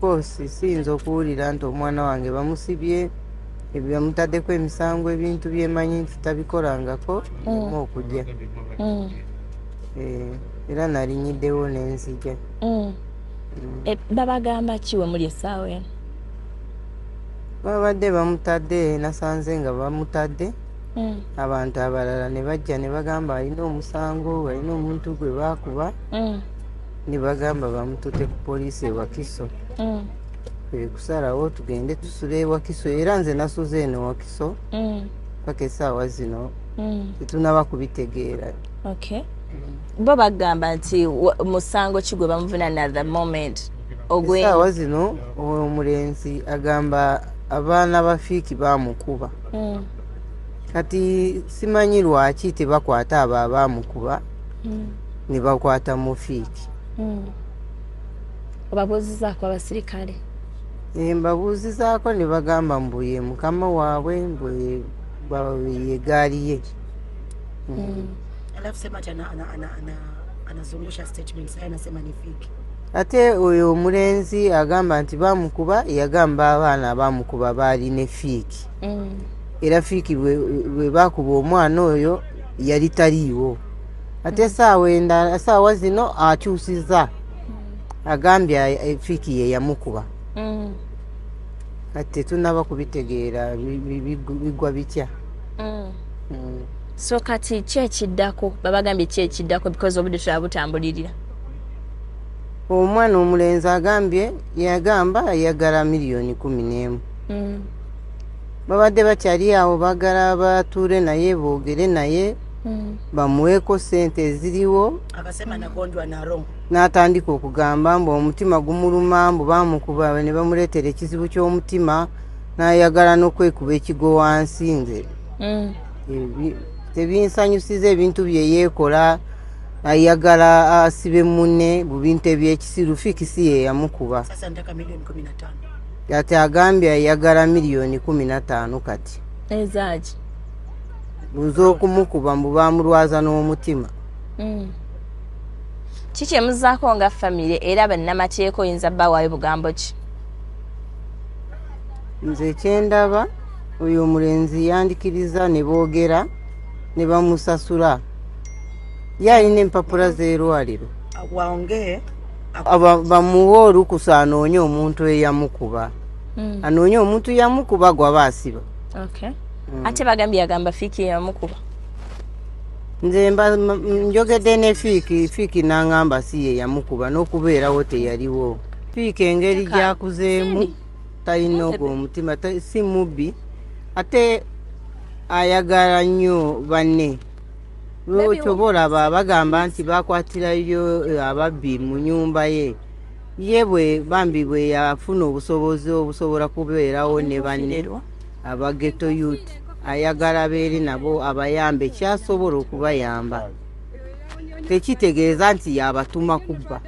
Course siyinza okuwulira nti omwana wange bamusibye, bamutaddeko emisango, ebintu byemanyi nti tabikolangako mu okujja. Era nalinyiddewo nenzija. Babagamba ki we muli essaawa eno? Babadde bamutadde, nasanze nga bamutadde. Abantu abalala ne bajja ne bagamba alina omusango, alina omuntu gwe baakuba, ne bagamba bamutute ku poliisi e Wakiso. Kwe kusalawo tugende tusule e Wakiso, era nze nasuze eno Wakiso paka essaawa zino. Tetunaba kubitegeera. Okay, bo bagamba nti musango ki gwe bamuvunaana at the moment? Ogwe Essaawa zino omulenzi agamba abaana ba Fiiki bamukuba. Kati simanyi lwaki tebakwata abo abamukuba ne bakwata Mufiiki. Obabuuzizaako abasirikale? Mbabuuzizaako ne bagamba mbu ye mukama waabwe, mbu ye gaali ye. Alafu sema ati anazungusha statement, sasa anasema ni fake. Ate oyo omulenzi agamba nti bamukuba, yagamba abaana abamukuba baali ne Fiiki. Era Fiiki bwe bakuba omwana oyo yali taliiwo. Ate esaawa endala, esaawa zino akyusiza, agambye Fiiki ye yamukuba. Kati tetunaba kubitegeera bigwa bitya. So kati ki ekiddako? Babagambye ki ekiddako? Because obudde tulaba butambulirira. Omwana omulenzi agambye, yagamba ayagala miliyoni 11. Babadde bakyali awo, bagala batuule naye, boogere naye, bamuweeko sente eziriwo. Akasema anagonjwa na roho. N'atandika okugamba mbu omutima gumuluma, mbu bamukuba ne bamuleetera ekizibu ky'omutima, n'ayagala n'okwekuba ekigo wansi. Nze tebinsanyusiza ebintu bye yeekola. Ayagala asibe munne mu bintu ebyekisiru. Fiiki si ye yamukuba. Sasa nataka milioni 15. Ati agambye ayagala miliyoni 15 kati. Ezaaki? Nz'okumukuba, mbu bamulwaza n'omutima. Kiki emuzaako nga famire, era bannamateeka oyinza bbawaayo bugambo ki? Nze ekyendaba, oyo omulenzi yandikiriza ne boogera ne bamusasula. Ye alina empapula z'erwaliro. Waongee. Bamuwe olukusa anoonye omuntu eyamukuba, anoonye omuntu yamukuba gwaba asiba. Okay. Ate bagambye, yagamba Fiiki yamukuba. Nze mba njogedde ne Fiiki, Fiiki n'aŋŋamba si ye yamukuba, n'okubeerawo teyaliwo. Fiiki engeri gy'akuzeemu talina ogwo omutima, si mubbi, ate ayagala nnyo banne. Kyoba olaba bagamba nti bakwatirayo ababbi mu nyumba ye. Ye bwe bambi bwe yafuna obusobozi obusobola kubeerawo ne banne aba ghetto youth, ayagala abeere nabo, abayambe kyasobola okubayamba. Tekitegeeza nti yabatuma kubba.